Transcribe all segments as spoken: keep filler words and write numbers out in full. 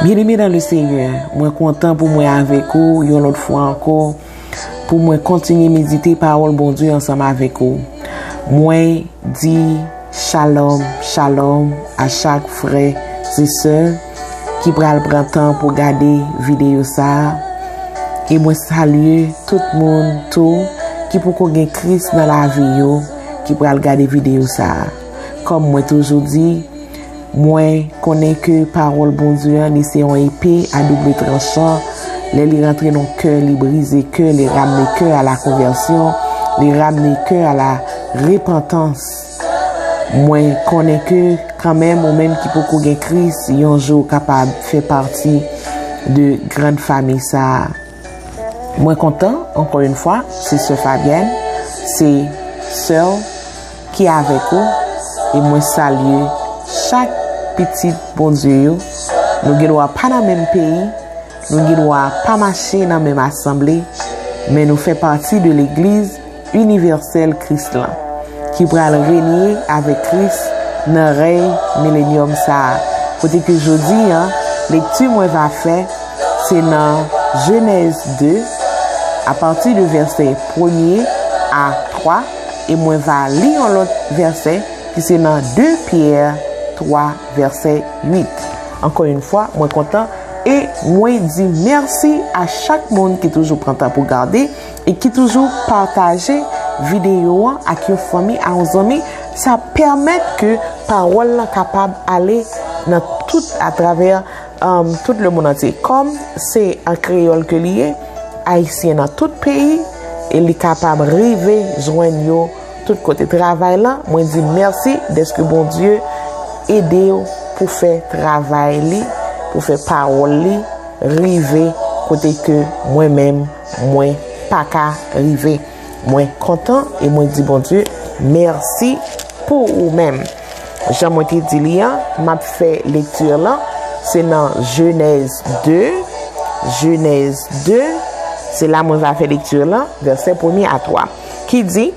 Bien-aimé dans le Seigneur, mwen kontan pou mwen avèk ou yon lòt fwa ankò, pou mwen kontinye medite pawòl Bondye ansanm avèk ou. Mwen di shalom, shalom a chak frè e sè ki pral pran tan pou gade videyo sa a. E mwen salye tout moun tou ki poko gen Kris nan lavi yo, ki pral gade videyo sa a. Kòm mwen toujou di, mwen konnen ke pawòl Bondye an, li se yon epe a double tranchan. Lè li rantre nan kè, li brize kè, li ramne kè a la konvèsyon, li ramne kè a la repantans. Mwen konnen ke kanmenm, ou menm ki poko gen Kris, yon jou ou kapab fè pati de gran fanmi sa a. Mwen kontan, ankò yon fwa, se sè Fabyèn, se sè w ki avèk ou, e mwen salye chak pitit Bondye yo. Nou gen dwa pa nan menm peyi, nou gen dwa pa mache nan menm asanble, men nou fè pati de legliz inivèsèl Kris lan, ki pral renye avèk Kris nan rèy milenyòm sa a. Kote ke jodi an, lekti mwen va fè, se nan Jenèz de, apati de vèsè premye a twa, e mwen va li yon lòt vèsè ki se nan de Pyè twa, vèsè uit. Ankò yon fwa, mwen kontan e mwen di mèsi a chak moun ki toujou pran tan pou gade e ki toujou pataje videyo an ak yon fanmi, a yon zanmi. Sa pèmèt ke pawòl lan kapab ale nan tout, atravè, um, tout le monde entier. Kòm se an kreyòl ke li ye, Ayisyen nan tout peyi, e li kapab rive jwenn yo tout kote. Travay lan, mwen di mèsi dèske Bondye ede w pou fè travay li, pou fè pawòl li rive kote ke mwen menm, mwen pa ka rive. Mwen kontan e mwen di Bondye mèsi pou ou menm. Jan mwen te di li an, m ap fè lekti lan, se nan Jenèz de, Jenèz de, se la mwen va fè lekti lan, vèsè premye a twa, ki di,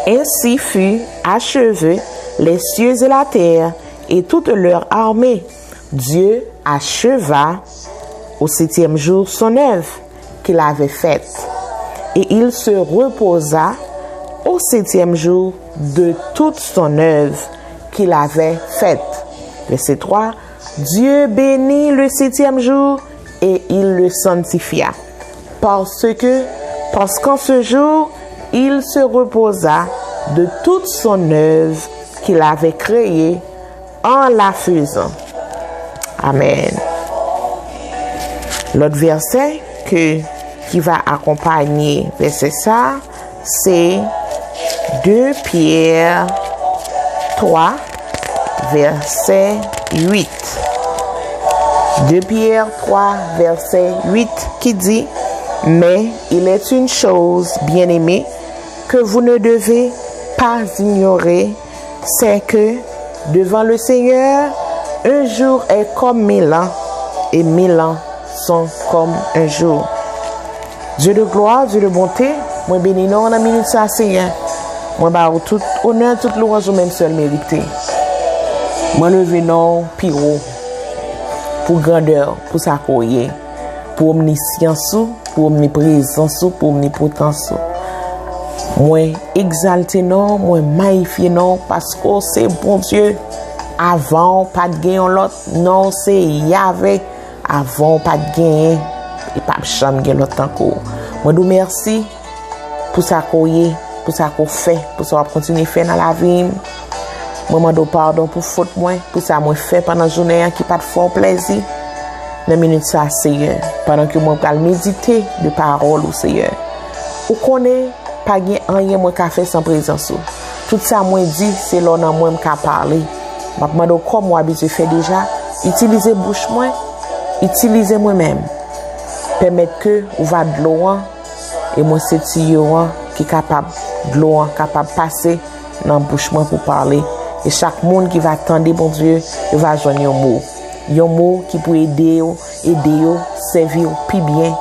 Ainsi fut achevé les cieux et la terre et toute leur armée. Dieu acheva au septième jour son œuvre qu'il avait faite, et il se reposa au septième jour de toute son œuvre qu'il avait faite. Verset trois, Dieu bénit le septième jour et il le sanctifia, parce que, parce qu'en ce jour, il se reposa de toute son œuvre qu'il avait créée en la faisant. Amen. Lòt vèsè ke, ki va akonpanye vèsè sa, se de Pyè twa, vèsè uit. De Pyè twa, vèsè uit, ki di, Mais il est une chose, bien-aimés, que vous ne devez pas ignorer, c'est que devant le Seigneur, un jour est comme mille ans, et mille ans sont comme un jour. Dieu de gloire, Dieu de bonté, mwen beni non w nan minit sa, Senyè. Mwen ba ou tout onè, tout lwanj ou menm sèl merite. Mwen leve non w pi wo pou grandè w, pou sa ke w ye, pou omnisyans ou, pou omniprezans ou, pou omnipotans ou. Mwen egzalte non w, mwen mayifye non w, paske w se Bondye. Avan w pa t gen yon lòt, non w se Yave. Avan w pa t genyen, e p ap janm gen lòt tankou w. Mwen di w mèsi pou sa ke w ye, pou sa ke w fè, pou sa w ap kontinye fè nan lavi m. Mwen mande w padon pou fot mwen, pou sa mwen fè pandan jounen an ki pa t fè w plèzi. Nan minit sa, Seyè, pandan ke mwen pral medite de pawòl ou, Seyè, ou konnen pa gen anyen mwen ka fè san prezans ou. Tout sa mwen di, se lè w nan mwen m ka pale. M ap mande w, kòm w abitye fè deja, itilize bouch mwen, itilize mwen menm. Pèmèt ke ou va dlo an, e mwen se tiyo an ki kapab, dlo an kapab pase nan bouch mwen pou pale. E chak moun ki va tande, Bondye, yo va jwenn yon mo. Yon mo ki pou ede yo, ede yo sèvi w pi byen,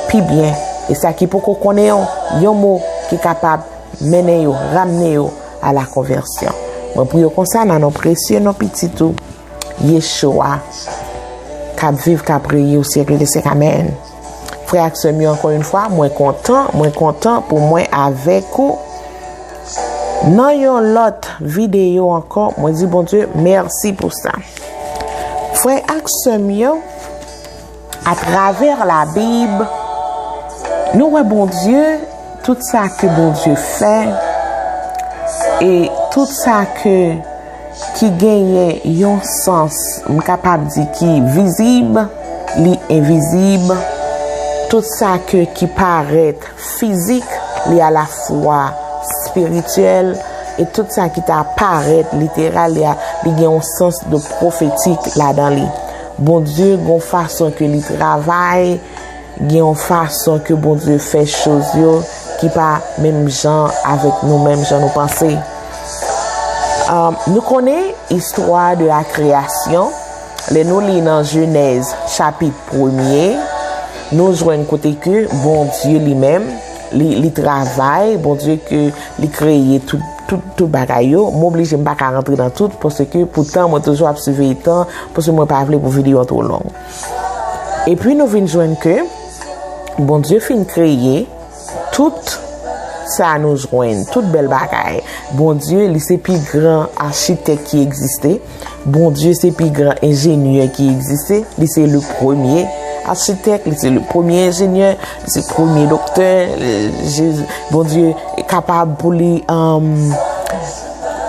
pi byen. E sa ki poko konnen yo, yon mo ki kapab mennen yo, ramne yo a la konvèsyon. Mwen priye w konsa nan non presye non pitit ou, Yeshua. k ap viv, k ap reye o syèk dè syèk. Amèn. Frè ak sè m yo, ankò yon fwa, mwen kontan, mwen kontan pou mwen avèk ou nan yon lòt videyo ankò. Mwen di Bondye mèsi pou sa. Frè ak sè m yo, atravè Labib, nou wè Bondye, tout sa ke Bondye fè, e tout sa ke, ki genyen yon sans, m kapab di ki vizib, li envizib, tout sa ke, ki parèt fizik, li alafwa espirityèl, e tout sa ki ta parèt literal, li, a, li gen yon sans de pwofetik ladan li. Bondye gen yon fason ke li travay, gen yon fason ke Bondye fè choz yo ki pa menm jan avèk nou, menm jan nou panse. Ah, nou konnen istwa de la kreyasyon. Lè nou li nan Jenèz chapit premye, nou jwenn kote ke Bondye li menm, li, li travay, Bondye ke li kreye tout, tout, tout bagay yo. M oblije, m pa ka rantre nan tout, paske poutan mwen toujou ap siveye tan, paske mwen pa vle pou videyo an twò long. Epi nou vin jwenn ke Bondye fin kreye tout sa nou jwenn, tout bèl bagay. Bondye, li se pi gran achitèk ki egziste. Bondye se pi gran enjenyè ki egziste. Li se le premye achitèk, li se le premye enjenyè, li se premye doktè. Jezi, Bondye kapab pou li, um,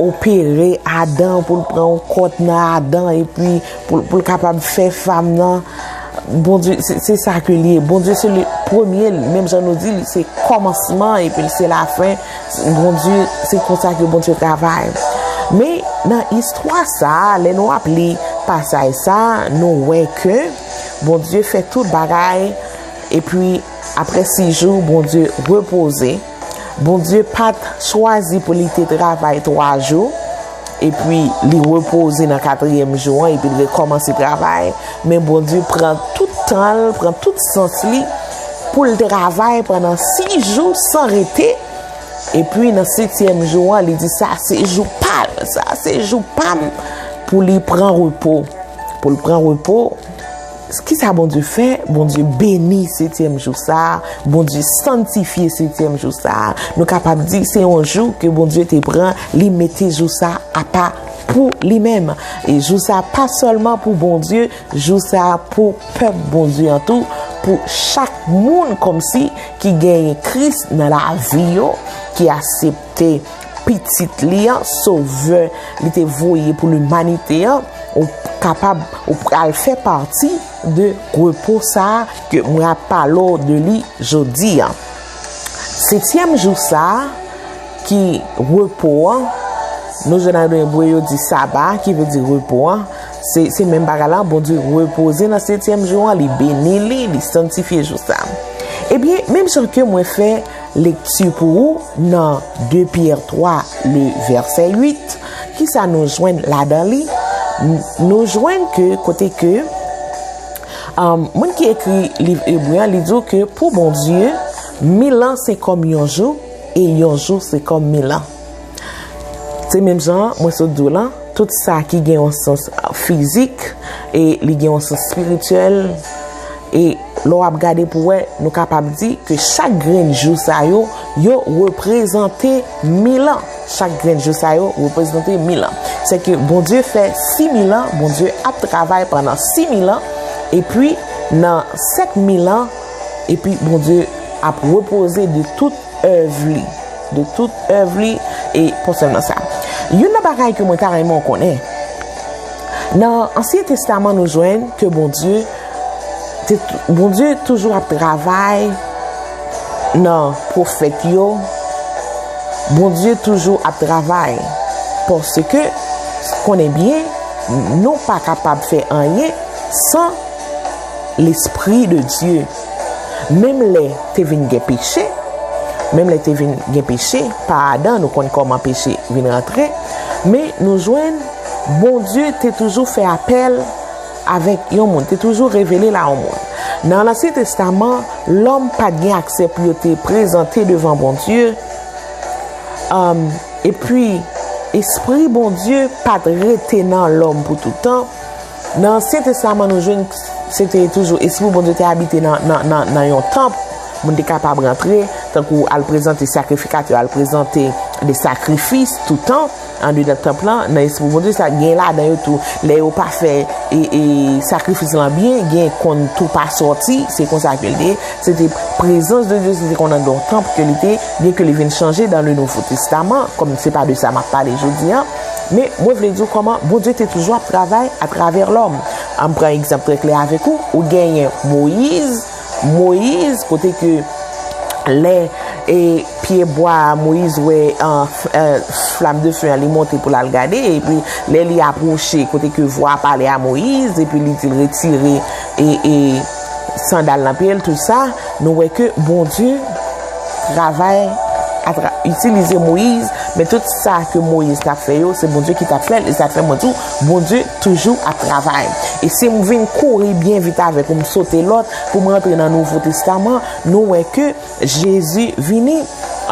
opere Adan, pou l pran yon kòt nan Adan, epi pou, pou l kapab fè fanm nan. Bondye, se, se sa ke li ye. Bondye se le premye, menm jan nou di, li se kòmansman epi l se lafen. Bondye, se konsa ke Bondye travay. Men, nan istwa sa a, lè nou ap li pasaj sa a, nou wè ke Bondye fè tout bagay, epi apre sis jou, Bondye repoze. Bondye pa t chwazi pou li te travay twa jou, epi li repoze nan katriyèm jou an, epi li rekòmanse travay. Men Bondye pran tout tan l, pran tout sans li, pou l travay pandan sis jou san rete. Epi nan setyèm jou an, li di, "Sa se jou pa l, sa se jou pa m," pou li pran repo. Pou l pran repo, kisa Bondye fè? Bondye beni setyèm jou sa a, Bondye sanntifye setyèm jou sa a. Nou kapab di se yon jou ke Bondye te pran, li mete jou sa a apa pou li menm. E jou sa a pa sèlman pou Bondye, jou sa a pou pèp Bondye an tou, pou chak moun kòmsi ki genyen Kris nan lavi yo, ki aksepte Pitit li an, Sovè li te voye pou limanite an, ou kapab, ou pral fè pati de repo sa a ke mwen ap pale w de li jodi a. Setyèm jou sa a, ki repo an, nou jwenn nan ebre yo di saba, ki vle di repo an. Se, se menm bagay la, Bondye repoze nan setyèm jou an, li beni li, li sanntifye jou sa a. Ebyen, menm jan ke mwen fè lekti pou ou nan de Pyè twa, le vèsè uit, kisa nou jwenn ladan li? N-, nou jwenn ke kote ke, um, moun ki ekri liv Ebre an, li di w ke pou Bondye, mil an se kòm yon jou, e yon jou se kòm mil an. Se menm jan mwen sot di w lan, tout sa ki gen yon sans, a, fizik, e li gen yon sans espirityèl, e lè w ap gade pou wè, nou kapab di ke chak grenn jou sa yo, yo reprezante mil an. Chak grenn jou sa yo reprezante mil an. Se ke Bondye fè sis mil an, Bondye ap travay pandan sis mil an, epi nan sèt mil an, epi Bondye ap repoze de tout èv li, de tout èv li, e pa sèlman sa. Youn nan bagay ke mwen ta renmen w konnen, nan Ansyen Testaman nou jwenn ke Bondye te, Bondye toujou ap travay nan pwofèt yo, Bondye toujou ap travay, paske, konnen byen, nou pa kapab fè anyen san Lespri de Dye. Menm lè te vin gen peche, menm lè te vin gen peche, pa Adan, nou konn kòman peche vin rantre, men nou jwenn Bondye te toujou fè apèl avèk yon moun, te toujou revele l a yon moun. Nan Ansyen Testaman, lòm pa t gen aksè pou yo te prezante devan Bondye. Am, epi, Espri Bondye pa t rete nan lòm pou toutan. Nan Ansyen Testaman, nou jwenn Se te toujou, Espri Bondye te abite nan, nan, nan, nan yon tanp. Moun te kapab rantre, tankou al prezante sakrifikatè, al prezante de sakrifis toutan andedan tanp lan, nan Espri Bondye, sa gen ladan yo tou. Lè yo pa fè e, e, sakrifis lan byen, gen konn tou pa sòti, se konsa ke l te ye. Se te prezans de Dye, se te konn anndan yon tanp ke li te ye, byen ke li vin chanje dan le Nouvo Testaman, kòm se pa de sa m ap pale jodi a. Men, mwen vle di w kòman Bondye te toujou ap travay atravè lòm. An m pran egzanp trè klè avèk ou, ou genyen Moyiz, Moyiz, kote ke lè e pye bwa a Moyiz wè an f- e, flam de fe an li monte pou l al gade, epi lè li apwoche kote ke vwa pale a Moyiz, epi li di l retire e, e sandal nan pye l, tout sa, nou wè ke Bondye travay atra- itilize Moyiz, men tout sa ke Moyiz t ap fè yo, se Bondye ki t ap fè l, e sa k fè mwen di w, Bondye toujou ap travay. E si m vin kouri byen vit avèk ou, m sote lòt pou m rantre nan Nouvo Testaman, nou wè ke Jezi vini,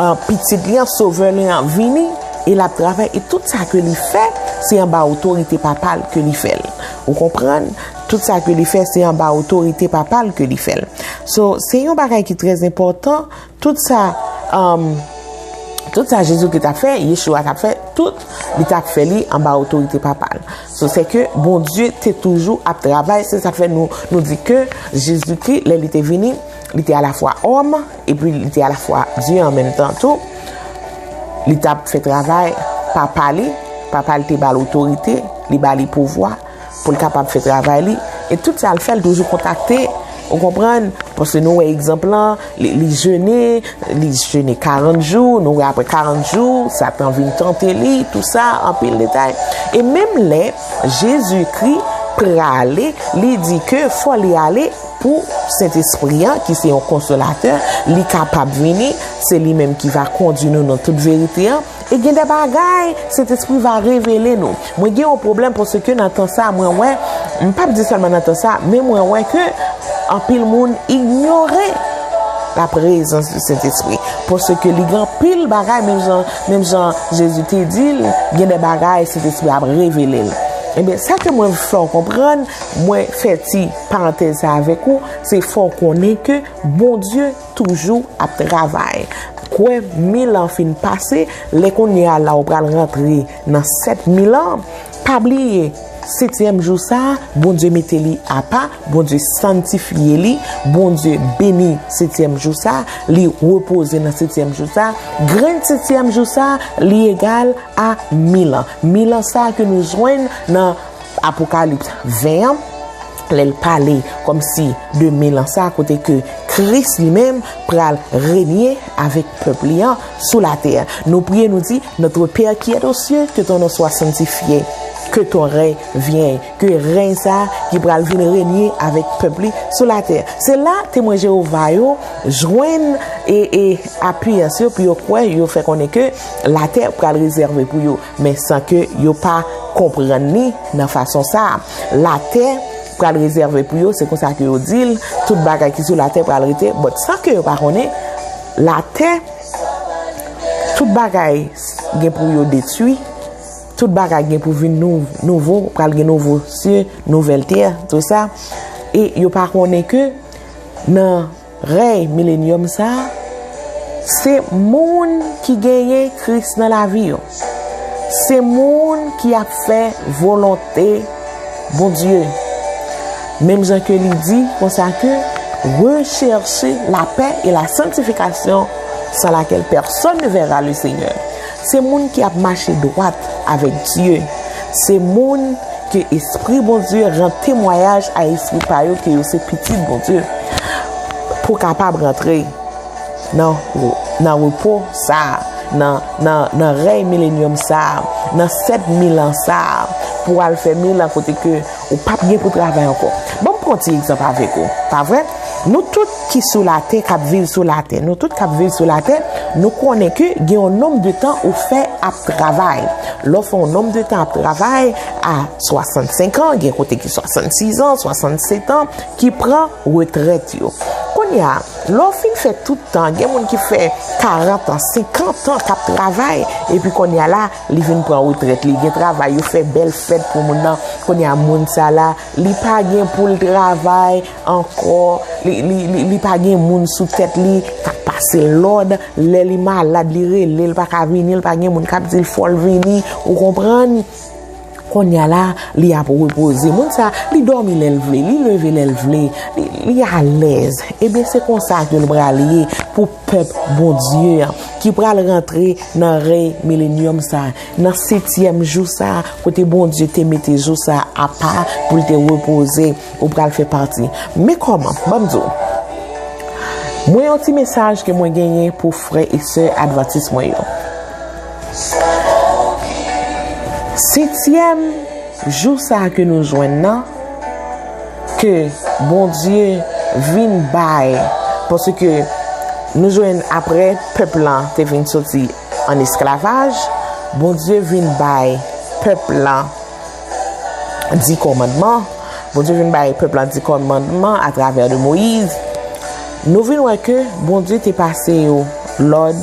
an, pitit li an, sovè li an vini, e l ap travay, e tout sa ke li fè, se anba otorite papa l ke li fè l. Ou konprann? Tout sa ke li fè, se anba otorite papa l ke li fè l. So, se yon bagay ki trè enpòtan. Tout sa, um, tout sa Jezikri t ap fè, Yeshua t ap fè, tout li t ap fè li anba otorite papa l. So, se ke Bondye te toujou ap travay, se sa k fè nou, nou di ke Jezikri, lè li te vini, li te alafwa òm, epi li te alafwa Dye an menm tan tou. Li t ap fè travay papa li, papa li te ba l otorite, li ba li pouvwa pou l kapab fè travay li. E tout sa l fè, l toujou kontakte, ou konprann? Paske nou wè egzanp lan, li, li jene, li jene karant jou, nou wè apre karant jou, Satan vin tante li, tou sa, anpil detay. E menm lè Jezikri prale, li di ke fò li ale pou Sentespri an, ki se yon konsolatè, li kapab vini, se li menm ki va kondui nou nan tout verite an. E gen de bagay, Sentespri va revele nou. Mwen gen yon pwoblèm paske nan tan sa, mwen wè, m p ap di sèlman nan tan sa, men mwen wè ke anpil moun inyore la prezans de Sentespri. Paske li gen anpil bagay, menm jan, menm jan Jezi te di l, gen de bagay, Sentespri ap revele l. Ebyen, sa ke mwen fè w konprann, mwen fè ti parantèz sa avèk ou, se fè w konnen ke Bondye toujou ap travay. Kwè mil an fin pase, lè kounye a la ou pral rantre nan sèt mil an, pa bliye, setyèm jou sa a, Bondye mete li apa, Bondye sanntifye li, Bondye beni setyèm jou sa a, li repoze nan setyèm jou sa a. Grenn setyèm jou sa a, li egal a mil an. Mil an sa a ke nou jwenn nan Apokalips ven an, lè l pale kòmsi de mil an sa, kote ke Kris li menm pral renye avèk pèp li an sou latè. Nou priye, nou di, Notre Père qui est aux cieux, que ton nom soit sanctifié, que ton règne vienne, ke rèy sa ki pral vin renye avèk pèp li sou latè. Se la temwen Jewova yo jwenn e, e apiyans yo pou yo kwè, yo fè konnen ke latè pral rezève pou yo, men san ke yo pa konprann li nan fason sa a. Latè pral rezève pou yo, se konsa ke yo di l, tout bagay ki sou latè pral rete, but san ke yo pa konnen, latè, tout bagay gen pou yo detwi, tout bagay gen pou vin nou, nouvo, pral gen nouvo sye, nouvèl tè, tou sa. E yo pa konnen ke nan rèy milenyòm sa a, se moun ki genyen Kris nan lavi yo. Se moun ki ap fè volonte Bondye. Menm jan ke li di konsa ke, recherchez la paix et la sanctification sans laquelle personne ne verra le Seigneur. Se moun ki ap mache dwat avèk Dye. Se moun ke Espri Bondye rann temwayaj a espri pa yo ke yo se pitit Bondye. Pou kapab rantre nan, nan repo sa a, nan, nan, nan rèy milenyòm sa a, nan sèt mil an sa a, pou al fè mil an kote ke ou p ap gen pou travay ankò. Ban m pran yon ti egzanp avèk ou, pa vre? Nou tout ki sou latè, k ap viv sou latè, nou tout k ap viv sou latè, nou konnen ke gen yon nonb de tan ou fè ap travay. Lè w fè yon nonb de tan ap travay, a swasannsenk an, gen kote ki swasannsis an, swasannsèt an, ki pran retrèt yo. Kounye a, lè w fin fè tout tan, gen moun ki fè karant an, senkant an k ap travay, epi kounye a la, li vin pran retrèt li. Gen travay, yo fè bèl fèt pou moun nan. Kounye a, moun sa la, li pa gen pou l travay ankò, li, li, li, li pa gen moun sou tèt li k ap pase l lòd. Lè li malad, li rele, li pa ka vini, li pa gen moun k ap di l fò l vini, ou konprann? Kounye a la, li ap repoze. Moun sa, li dòmi lè l vle, li leve lè l vle, li, li alèz. Ebyen, se konsa ke l pral ye pou pèp Bondye an, ki pral rantre nan rèy milenyòm sa, nan setyèm jou sa, kote Bondye te mete jou sa apa pou l te repoze, ou pral fè pati. Men kòman? Ban m di w. Mwen yon ti mesaj ke mwen genyen pou frè e sè advantis mwen yo. Setyèm jou sa a ke nou jwenn nan, ke Bondye vin bay, paske nou jwenn apre pèp lan te vin soti an esklavaj, Bondye vin bay pèp lan di kòmandman, Bondye vin bay pèp lan di kòmandman atravè de Moyiz. Nou vin wè ke Bondye te pase yo lòd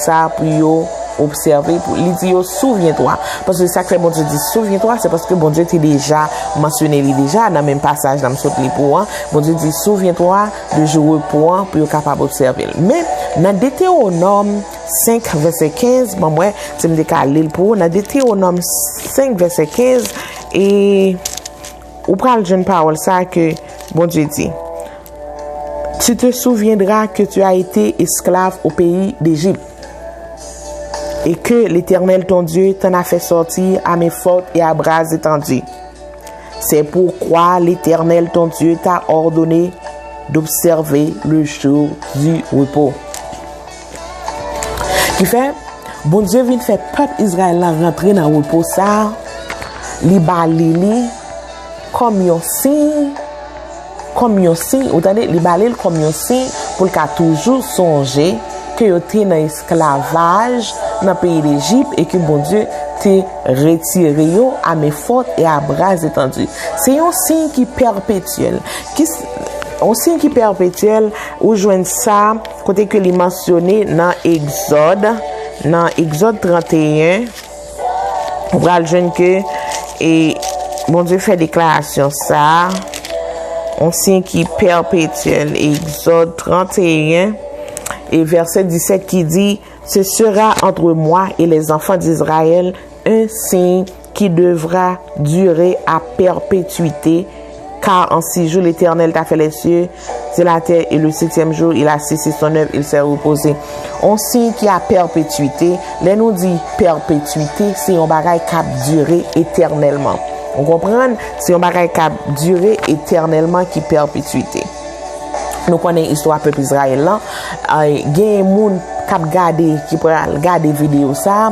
sa pou yo obsève, pou, li di yo, "Souviens-toi." Paske sa k fè Bondye di, "Souviens-toi," se paske Bondye te deja mansyone li deja nan menm pasaj la m sot li pou ou an. Bondye di, "Souviens-toi de jou repo an," pou yo kapab obsève l. Men, nan Detewonòm senk, vèsè kenz, ban m wè si m te ka li l pou ou. Nan Detewonòm senk, vèsè kenz, e ou pral jwenn pawòl sa ke Bondye di. Tu te souviendras que tu as été esclave au pays d'Égypte et que l'Éternel ton Dieu t'en a fait sortir à main forte et à bras étendu. C'est pourquoi l'Éternel ton Dieu t'a ordonné d'observer le jour du repos. Ki fè, Bondye vin fè pèp Izrayèl la rantre nan repo sa a, li ba li li kòm yon siy, kòm yon siy, ou tande, li ba li l kòm yon siy pou l ka toujou sonje ke yo te nan esklavaj nan peyi Lejip e ke Bondye te retire yo à main forte et à bras étendu. Se yon siy ki pèpetyèl. Ki s-, yon siy ki pèpetyèl, ou jwenn sa kote ke li mansyone nan Egzòd, nan Egzòd trannteyen, ou pral jwenn ke, e, Bondye fè deklarasyon sa a, yon siy ki pèpetyèl, Egzòd trannteyen, e vèsè disèt ki di, Ce sera entre moi et les enfants d'Israël un signe qui devra durer à perpétuité, car en six jours l'Éternel t'a fait les cieux et la terre, et le septième jour il a cessé son œuvre, il s'est reposé. Yon siy ki a pèpetyite. Lè nou di pèpetyite, se yon bagay k ap dire etènèlman. Ou konprann? Se yon bagay k ap dire etènèlman ki pèpetyite. Nou konnen istwa pèp Izrayèl lan. Ay, gen moun k ap gade, ki pral gade videyo sa a,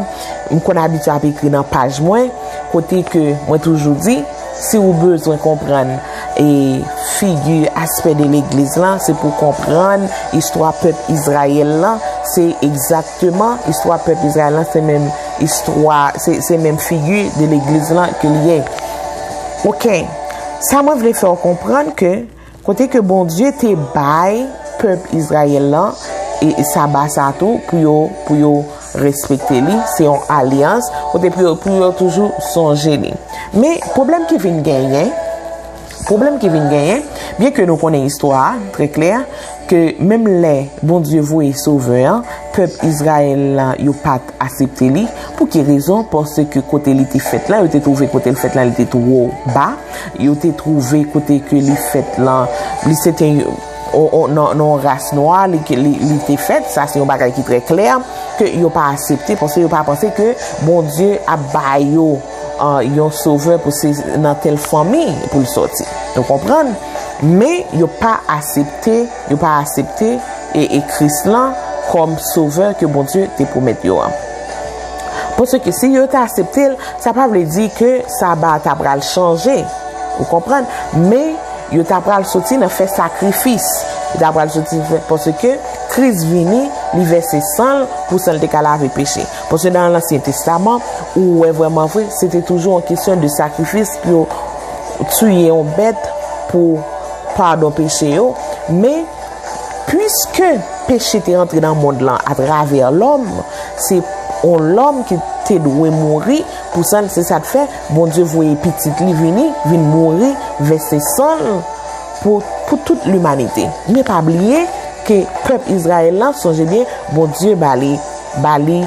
m konn abitye ap ekri nan paj mwen, kote ke mwen toujou di, si w bezwen konprann, e, figi, aspè de legliz lan, se pou konprann istwa pèp Izrayèl lan, se egzakteman istwa pèp Izrayèl lan, se menm istwa, se, se menm figi de legliz lan ke l ye. Oke. Sa mwen vle fè w konprann ke kote ke Bondye te bay pèp Izrayèl lan, e, e saba sa tou pou yo, pou yo respekte li, se yon alyans, kote pou yo, pou yo toujou sonje li. Men, pwoblèm ki vin genyen, pwoblèm ki vin genyen, byen ke nou konnen istwa a, trè klè, ke menm lè Bondye voye Sovè an, pèp Izrayèl lan, yo pa t aksepte li. Pou ki rezon? Paske kote li te fèt la, yo te twouve kote l fèt la, li te twò ba. Yo te twouve kote ke li fèt lan, li se te yon, yon, yon, nan, nan yon ras nwa, li, li, li te fèt. Sa se yon bagay ki trè klè, ke yo pa aksepte, paske yo pa panse ke Bondye ap ba yo, ah, yon sovè pou se nan tèl fanmi pou l sòti. Nou konprann? Men yo pa aksepte, yo pa aksepte e, e Kris lan kòm sovè ke Bondye te pwomèt yo an. Paske si yo te aksepte l, sa pa vle di ke saba a ta pral chanje. Ou konprann? Men yo ta pral soti nan fè sakrifis. Yo ta pral soti fè, paske Kris vini, li vèse san l pou san l te ka lave peche. Paske nan Ansyen Testaman, ou wè vrèman vre, se te toujou yon kesyon de sakrifis pou yo tiye yon bèt pou padon peche yo. Men, Piske peche te rantre nan mond lan atravè lòm, se yon lòm ki te dwe mouri pou san l. Se sa k fè Bondye voye pitit li vini, vin mouri, vèse san l pou, pou tout limanite. Men pa bliye ke pèp Izrayèl lan, sonje byen, Bondye ba li, ba li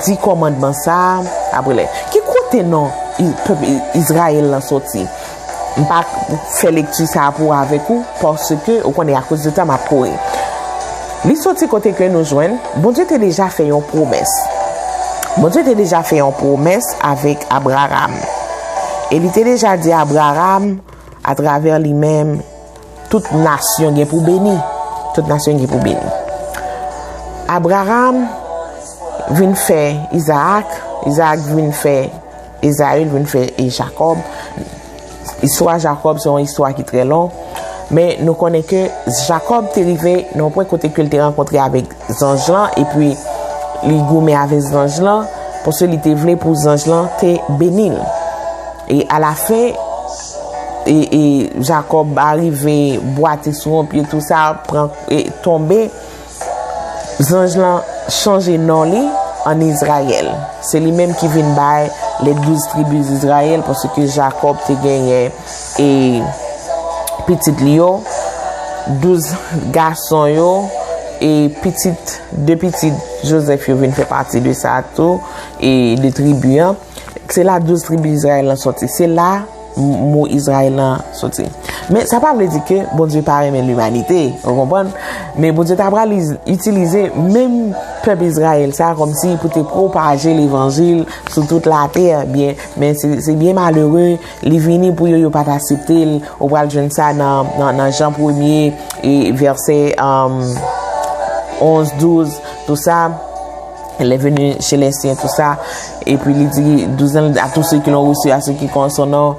di kòmandman sa a apre lè. Ki kote non I- pèp I- Izrayèl lan soti? M pa fè lekti sa a pou avèk ou, paske, ou konnen, akoz de tan, m ap kouri. Li soti kote ke nou jwenn, Bondye te deja fè yon pwomès. Bondye te deja fè yon pwomès avèk Abraram. E li te deja di Abraram, atravè li menm, tout nasyon gen pou beni. Tout nasyon gen pou beni. Abraram vin fè Izaak, Izaak vin fè Ezau, vin fè e Jakòb. Istwa Jakòb se yon istwa ki trè long, men nou konnen ke Jakòb te rive nan yon pwen kote ke l te rankontre avèk zanj lan, epi li goumen avèk zanj lan, paske li te vle pou zanj lan te beni l. E alafen, e, e Jakòb arive bwate sou yon pye, tou sa, pran, e, tonbe. Zanj lan chanje non li an Izrayèl. Se li menm ki vin bay les douze tribus d'Israël, paske Jakòb te genyen e pitit li yo, douz gason yo, e pitit, de pitit Jozèf yo vin fè pati de sa tou, e de tribi an. Se la douz tribi Izrayèl lan soti. Se la m- mo Izrayèl lan soti. Men sa pa vle di ke Bondye pa renmen limanite, ou konprann? Men Bondye ta pral iz- itilize menm pèp Izrayèl sa kòmsi pou te pwopaje levanjil sou tout latè. Byen, men se, se byen malere, li vini pou yo, yo pa t aksepte l. Ou pral jwenn sa nan, nan, nan Jan premye, e vèsè, um, onz, douz, tou sa. Elle est venue chez les siens, tout ça. Et puis il dit, douze ans, à tous ceux qui l'ont reçu, à ceux qui croient en son nom,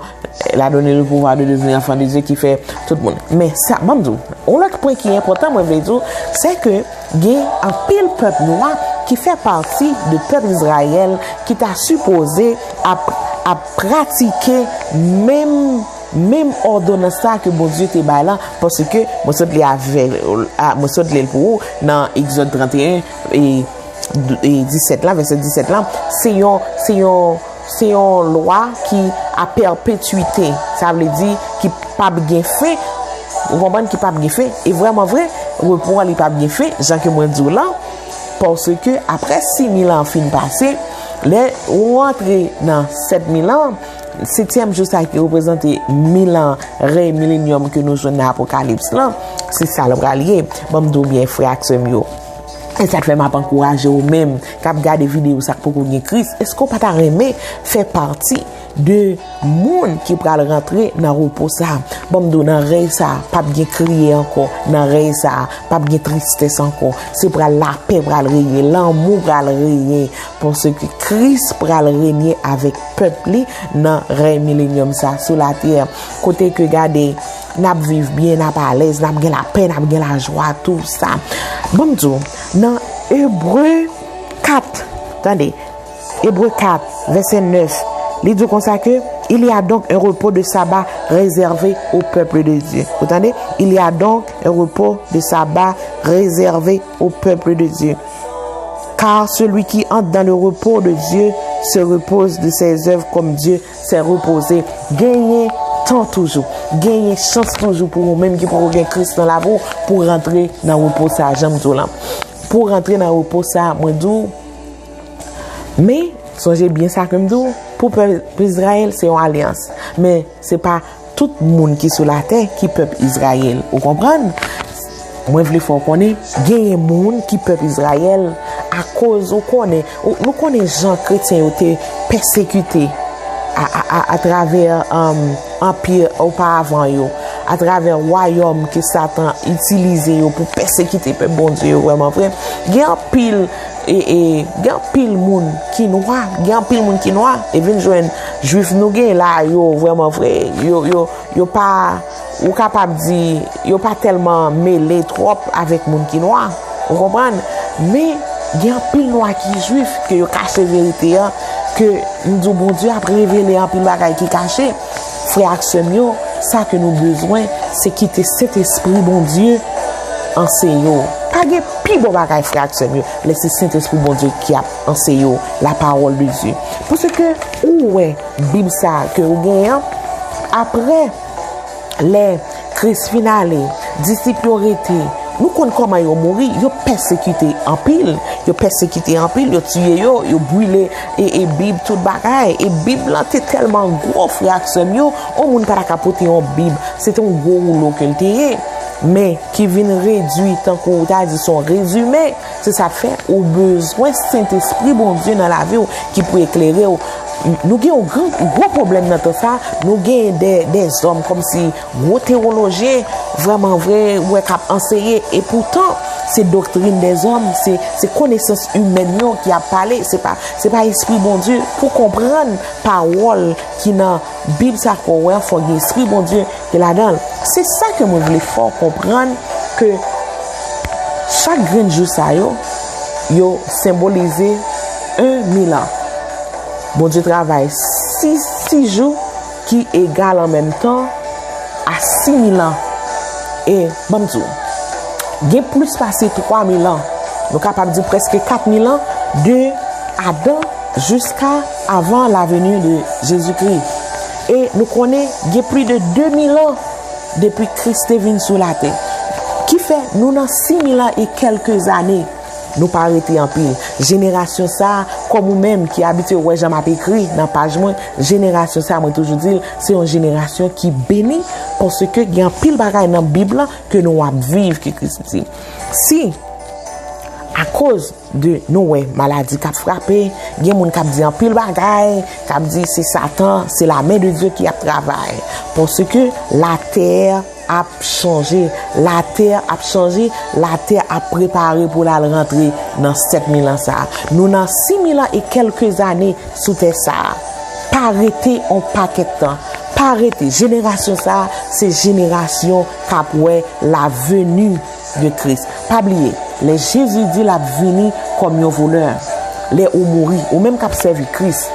elle a donné le pouvoir de devenir enfant de Dieu, ki fè tout moun. Men sa, ban m di w, yon lòt pwen ki enpòtan, mwen vle di w, se ke gen anpil pèp nwa ki fè pati de pèp Izrayèl ki ta sipoze ap, ap pratike menm, menm òdonans sa ke Bondye te bay la, paske mwen sot li avè, a, mwen sot li l pou ou nan Egzòd trannteyen, e, e disèt la, vèsè disèt la, se yon, se yon, se yon lwa ki a pèpetwite. Sa vle di ki p ap gen fen. Ou konprann, ki p ap gen fen. E vrèman vre, repo an li p ap gen fen, jan ke mwen di w lan. Paske apre sis mil an fin pase, lè ou rantre nan sèt mil an, setyèm jou sa ki reprezante mil an rèy milenyòm ke nou jwenn nan Apokalips lan, se sa l pral ye. Ban m di w byen, frè ak sè m yo. E sa k fè m ap ankouraje ou menm k ap gade videyo sa k poko gen Kris, èske w pa ta renmen fè pati de moun ki pral rantre nan repo sa? Ban m di w, nan rèy sa, p ap gen kriye ankò. Nan rèy sa, p ap gen tristès ankò. Se pral lapè pral renye, lanmou pral renye. Paske Kris pral renye avèk pèp li nan rèy milenyòm sa sou latè. Kote ke gade, n ap viv byen, n ap alèz, n ap gen lapè, n ap gen lajwa, tou sa. Ban m di w, nan Ebre kat, tande, Ebre kat, vèsè nèf, li di konsa ke, il y a donc un repos de sabbat réservé au peuple de Dieu. Ou tande? Il y a donc un repos de sabbat réservé au peuple de Dieu. Car celui qui entre dans le repos de Dieu se repose de ses œuvres comme Dieu s'est reposé. Genyen tan toujou. Genyen chans toujou pou ou menm ki poko gen Kris nan lavi w pou rantre nan repo sa, jan m di w lan. Pou rantre nan repo sa, mwen di w, men, sonje byen sa ke m di w, pou pèp Izrayèl, se yon alyans. Men, se pa tout moun ki sou latè ki pèp Izrayèl. Ou konprann? Mwen vle fè w konnen, genyen moun ki pèp Izrayèl akoz ou konnen, ou, nou konnen jan kretyen yo te pèsekite a, a, a, atravè, um, anpi oparavan yo, atravè wayòm ke Satan itilize yo pou pèsekite pèp Bondye yo vrèman vre. Gen anpil, e, e, gen anpil moun ki nwa, gen anpil moun ki nwa, e vin jwenn Jwif nou gen la yo vrèman vre, yo, yo, yo pa, ou kapab di, yo pa tèlman mele twòp avèk moun ki nwa. Ou konprann? Men, gen anpil nwa ki Jwif, ke yo kache verite an, ke m di w Bondye ap revele anpil bagay ki kache. Frè ak sè m yo, sa ke nou bezwen, se kite Sentespri Bondye anseye w. Pa gen pi bon bagay, frè ak sè m yo, lè se Sentespri Bondye ki ap anseye w la parole de Dieu. Paske ou wè Bib sa a ke ou genyen an, apre lè Kris fin ale, disip yo rete. Nou konn kòman yo mouri, yo pèsekite anpil, yo pèsekite anpil, yo tiye yo, yo brile e, e Bib, tout bagay. E Bib lan te tèlman gwo, frè ak sè m yo, yon moun pa ta ka pote yon Bib. Se te yon gwo woulo ke l te ye. Men, ki vin redui, tankou w ta di, se yon rezime. Se sa k fè ou bezwen Sentespri Bondye nan lavi w ki pou eklere w. Nou gen yon gran, gwo pwoblèm nan tan sa, nou gen de, de zòm kòmsi gwo tewolojyen, vrèman vre, ou wè k ap anseye, epoutan, se doktrin de zòm, se, se konesans imèn yo ki ap pale, se pa, se pa Espri Bondye. Pou konprann pawòl ki nan Bib sa ke w wè an, fòk gen Espri Bondye ki ladan l. Se sa ke mwen vle fè w konprann ke chak grenn jou sa yo, yo senbolize en mil an. Bondye travay sis, sis jou ki egal an menm tan a sis mil an. E ban m di w, gen plis pase twa mil an, nou kapab di prèske kat mil an, de Adan jiska avan la venue de Jésus-Christ. E nou konnen gen plis de de mil an depi Kris te vin sou latè. Ki fè nou nan sis mil an e kèlke zane. Nou pa rete anpil. Jenerasyon sa a, kòm ou menm ki abitye wè jan m ap ekri nan paj mwen, jenerasyon sa a, mwen toujou di l, se yon jenerasyon ki beni, paske gen anpil bagay nan Bib lan ke nou ap viv, ke Kris di. Si, akoz de nou wè maladi k ap frape, gen moun k ap di anpil bagay, k ap di se Satan, se la men de Dye ki ap travay. Paske latè ap chanje, latè ap chanje, latè ap prepare pou l al rantre nan sèt mil an sa a. Nou nan sis mil an e kèlke zane sou tè sa a. Pa rete on pakèt tan. Pa rete. Jenerasyon sa a, se jenerasyon k ap wè la venue de Christ. Pa bliye, lè Jezi di l ap vini kòm yon volè, lè ou mouri, ou menm k ap sèvi Kris,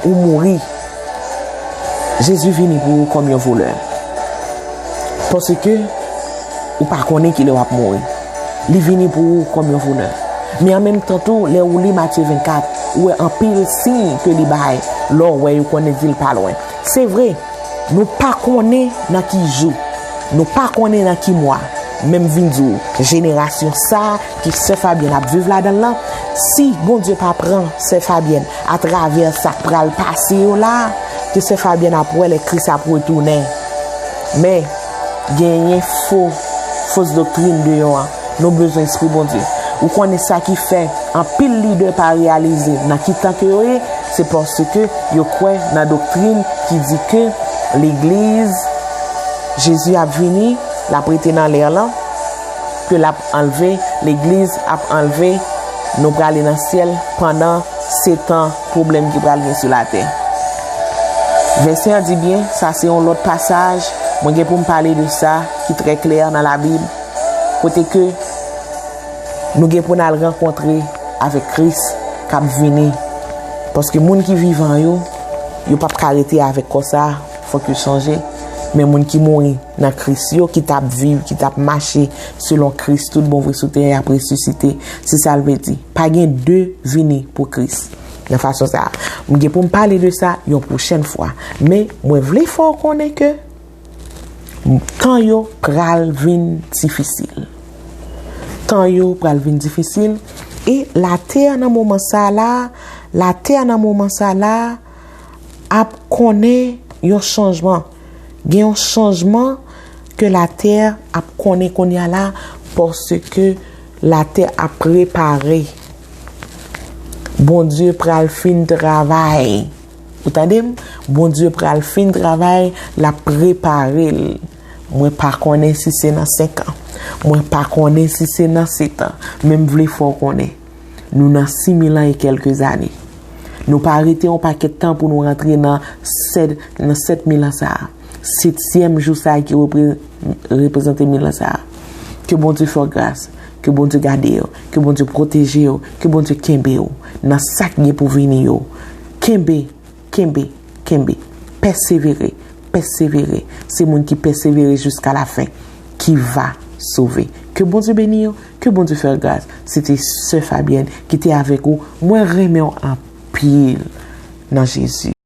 ou mouri, Jezi vini pou ou kòm yon volè. Paske ou pa konnen kilè w ap mouri. Li vini pou ou kòm yon volè. Men an menm tan tou, lè ou li Matye vennkat, ou wè anpil siy ke li bay. Lè w wè yo konnen di l pa lwen. Se vre, nou pa konnen nan ki jou, nou pa konnen nan ki mwa. Men m vin di w, jenerasyon sa a ke sè Fabyèn ap viv ladan l lan, si Bondye pa pran sè Fabyèn atravè sa k pral pase yo la, ke sè Fabyèn ap wè lè Kris ap retounen. Men, genyen fo, fos doktrin deyò a. Nou bezwen Espri Bondye. Ou konnen sa ki fè anpil lidè pa reyalize nan ki tan ke yo ye, se paske yo kwè nan doktrin ki di ke legliz, Jezi ap vini, l ap rete nan lè lan, ke l ap anlve, legliz ap anlve, nou prale nan syèl pandan setan pwoblèm ki pral gen sou latè. Vèsè an di byen, sa se yon lòt pasaj, mwen gen pou m pale de sa ki trè klè nan Labib, kote ke nou gen pou n al rankontre avèk Kris k ap vini. Paske moun ki vivan yo, yo p ap ka rete avèk kò sa a, fòk yo chanje. Men moun ki mouri nan Kris yo, ki t ap viv, ki t ap mache selon Kris tout bon vre sou tè a, y ap resisite. Se sa l vle di. Pa gen de vini pou Kris. Nan fason sa a. M gen pou m pale de sa yon pwochèn fwa. Men, mwen vle fè w konnen ke tan yo pral vin difisil. Tan yo pral vin difisil. E latè nan moman sa la, latè nan moman sa la, ap konnen yon chanjman. Gen yon chanjman ke latè ap konnen kounye a la, paske latè ap prepare. Bondye pral fin travay. Ou tande m? Bondye pral fin travay, l ap prepare l. Mwen pa konnen si se nan senk an. Mwen pa konnen si se nan sèt an. Men m vle fè w konnen. Nou nan sis mil an e kèlke zane. Nou pa rete yon pakèt tan pou nou rantre nan sèt, nan sèt mil an sa a. Setyèm jou sa a ki repre-, reprezante mil an sa a. Ke Bondye fè w gras. Ke Bondye gade w. Ke Bondye pwoteje w. Ke Bondye kenbe w. Nan sa k gen pou vini yo. Kenbe, kenbe, kenbe. Pèsevere, pèsevere. Se moun ki pèsevere jiska lafen ki va sove. Ke Bondye beni w, ke Bondye fè w gras. Se te sè Fabyèn ki te avèk ou. Mwen renmen w anpil nan Jezi.